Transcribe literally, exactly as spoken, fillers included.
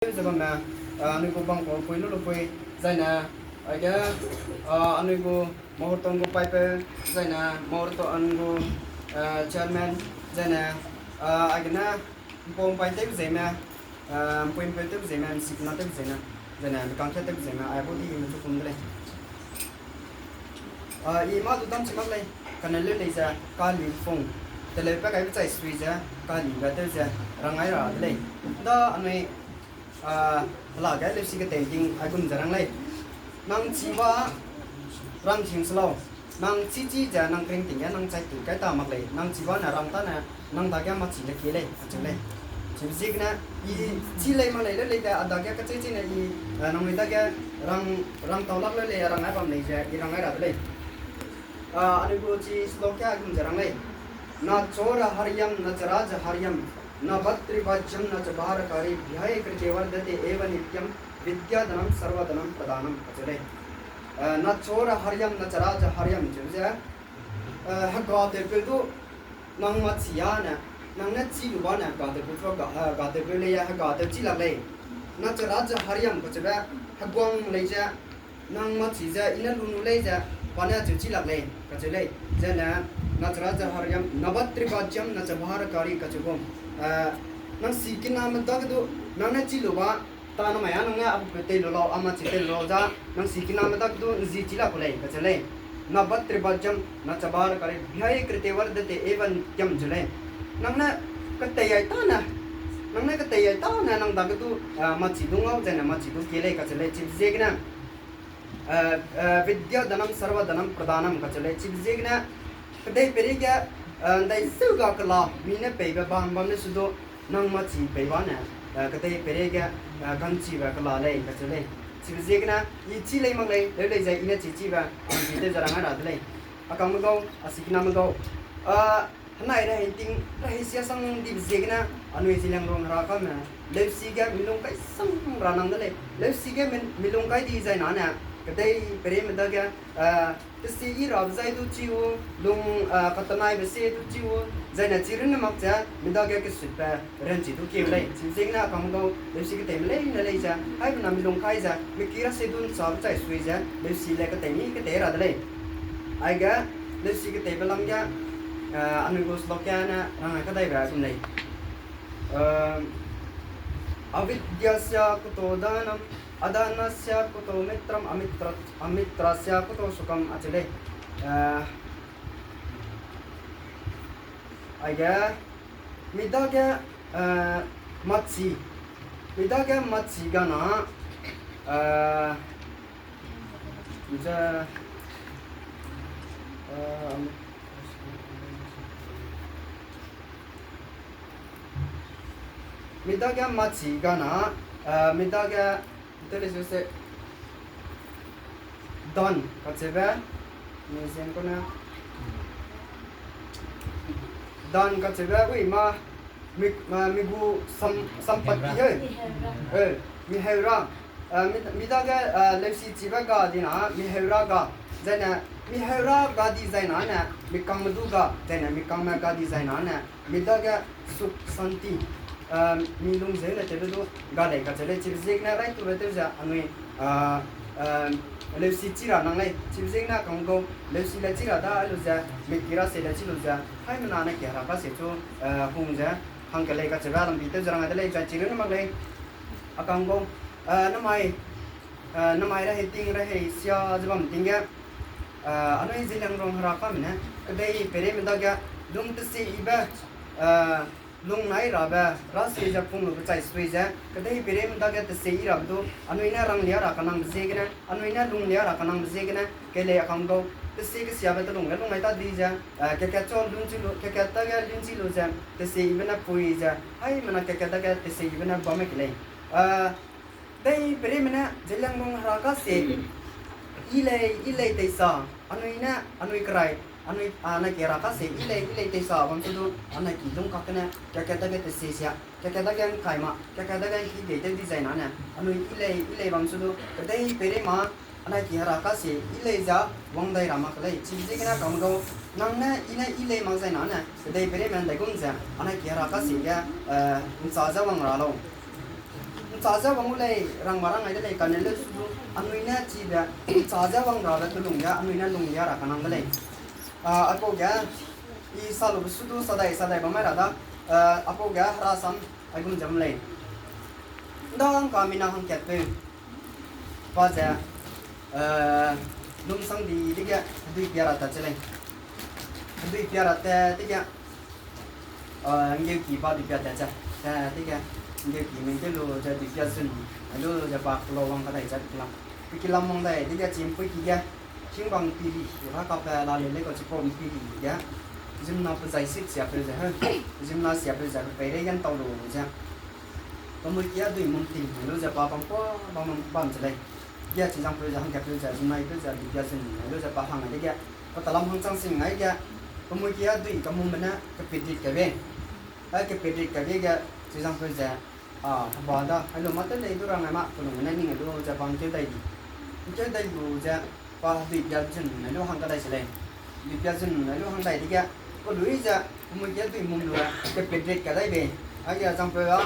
ze bamme, anui gu bangpau pui lu lu pui, zaine, aige, anui gu Mahurton gu paipeu, zaine, Mahurton gu, chairman, zaine, aigene, mpau mpaî tewbe zieme, mpui mpeu tewbe zieme, msikena tewbe zieme, zaine, mekangkat tewbe zieme, aipau di mechu kum de lei. I mâ du dam chi mak lei, kane leu lei ze, kali phung, teleu pa kaibe chai sui ze, kalibe tew ze, rangai ra de lei. Da anui, hela ge leusi ketei ting aigum ze rang lei. Nang chiba rang ting se lau. Nang chichi ze nang kring ting ge nang chai tu kai ta mak lei. Nang chiba ne rang tane nang dage machi le kie lei, acheu lei. Chibe ziegene, i chi lei mak lei leu lei ge, a dage kachei chine i, nangnui dage rang, rang tau lak leu lei, rang ai bam lei ze, i rang ai ra de lei. Anui gu chi sloka aigum ze rang lei. Na chora haryam, na charaja haryam, na batribajyam, na cha baharakari, bhyai krite vardhate eva nityam, vidya dhanam sarva dhanam pradhanam, acheu lei. Na chora haryam, na charaja haryam, cheu ze, hegatewpeu du, nang machi a ne, nang ne chi lu ba ne, hegatewpeu, hegatewpeu lei, hegatew chi lak lei. Na charaja haryam kacheube, heguang lei ze, nang machi ze, i ne lu nu lei ze, pa ne acheu chi lak lei, kacheu lei. Zene, na charaja haryam, na batribajyam, na cha baharakari, kacheu gum. Nang sikiname dage du, nang ne chi lu ba, ta namai a nang ne apeu tei lu lau, a machi tei lu lau za, nang sikiname dage du, nzi chi lak ku lei, kacheu lei. Na batribajyam, na cha baharakari, bhyai krite vardhate eva nityam, cheu lei. Nang ne ketei ai tane, nang ne ketei ai tane, nang dage du, machi du ngau, zene machi du kie lei, kacheu lei, chibe ziegene. Vidya dhanam sarva dhanam pradhanam, kacheu lei, chibe ziegene. Kedei peirei ge, ndai zeu ga kela, mi ne peibe bam bam ne su du, nang machi pei ba ne, kedei peirei ge, ka'nchibe kela lei, kacheu lei. Chibe ziegene, i chi lei mak lei, leu lei ze i ne chi chibe, anui tew ze rang ai ra de lei. A kangme gau, a sikiname gau. Henai rehei ting, rehei sia sang dibe ziegene, anui Zeliangrong Herakame, leusi ge milung kai sang ra nang de lei. Leusi ge mi-, milung kai di zai nane, kedei peireime dage, tesi i rabe zai du chi u, lung, katenaibe sie du chi u, zaine chi runne mak ze, mi dage kesutbe ranchi du keu lei. Chibe ziegene a kangme gau, leusi keteime leine lei ze, haimena milung kai ze, miki ra sie du nchabe chai sui ze, leusi le ketei mi ketei ra de lei. Aige, leusi keteibe lam ge, anui gu sloka ne rang ai kadaibe gum lei. Avidyasya kuto dhanam, adhanasya kuto mitram, amitra, amitrasya kuto sukham, acheu lei. Aige, mi dage, machi, mi dage machi gana, ze, mi dage machi gana, mi dage, te lei se, dhan kacheube, mi zen kune, dhan kacheube, ui ma, mi, mi gu sam, sampatti heu. Mi heura. Mi, mi dage, leusi chibe ga dina, mi heura ga. Zaine, mi heura ga di zai nane, mi kangme du ga. Zaine, mi kangme ga di zai nane, mi dage sukh shanti, mi lungzeu ne tewbe du ga lei kacheu lei. Chibe ziegene raitube tew ze anui, leusi chi ra nang lei. Chibe ziegene kang gau, leusi le chi ra da lu ze, miki ra se le chi lu ze, haimena ne ki Heraka se chu, hung ze, hangke lei kacheube lambi tew ze rang ai de lei, zai chi runne mak lei. A kang gau, namai, namai rehei ting rehei sia ze bam ting ge, anui Zeliangrong Herakame ne, kedei peireime dage, lung tesi ibe, lung nai rabe, ra sie ze pung lube chai sui ze, kedei peireime dage tesi i rabe du, anui ne ranglia ra kanangbe ziegene, anui ne lunglia ra kanangbe ziegene, kei lei a kang gau, tesi kesiabe telung ge lung nai ta di ze, kakat chu lun chi lu, kakat dage lun chi lu ze, tesi ibe ne pui ze, haimena kakat dage tesi ibe ne bamme ke lei. Dei peireime ne Zeliangrong Heraka se, i lei, i lei teisa, anui ne, anui kerai, anui, anai ki Heraka se, i lei, i lei teisa bam su du, anai ki lung kak gene, kakat dage tesi sia, kakat dage nkai ma, kakat dage nki gei tew di zai nane, anui i lei, i lei bam su du, kedei peirei ma, anai ki Heraka se, i lei ze, wang dai ra mak lei, chibe ziegene kang gau, nang ne, i ne, i lei mak zai nane, kedei peireime ndaigum ze, anai ki Heraka se ge, ncha ze wang ra lau. Cha ze wang gu lei, rangma rang ai de lei, kane leu su du, anui ne chibe, cha ze wang rabe telung ge, anui ne lung lia ra kanang de lei. A, aipau ge, i sa lube su du, sa dai, sa dai bam mai ra da, a, aipau ge, herasam, aigum ze bam lei. Nda hangka mina hangkatpeu, pa ze, eh, lungsang di dege, hedui pia ra tat che lei. Hedui pia ra tat dege, eh, nggeuki pa dui pia tat ze. Tat dege, nggeuki mengkeu lu ze dui pia zun, ai lu ze pa kelau wang kadai ze pe kilam. Pe kilam wang dai dege chimpui ki ge, hingbang piri, ra kape la leu lei kau chipau mpiri ge, ziemmena pe zai sit siapeu ze, he, ziemmena siapeu ze, pe peirei ge ntau lu ze. Pemui ki hedui mum ting, ai lu ze pa bam pa, bam, bam che lei. Ge chizangpeu ze, hangkatpeu ze, ziemmenapeu ze, dui pia zun, ai lu ze pa hang ai dege, pe talam hangchang sing ai ge, pemui ki hedui kamumme ne kepit rit kabe. Ai kepit rit kabe ge, chizangpeu ze, a, heba da, ai lu mâ tew lei du rang ai ma, pelung ne ning ai lu ze pa ngkeu dai di. Ngkeu dai lu ze, pa hedui pia zun ai lu hang kadai se lei. Dui pia zun ai lu hang dai dege, pelui ze, pemui ki hedui mum lu, kepit rit kadai bei. Aige zangpeu a,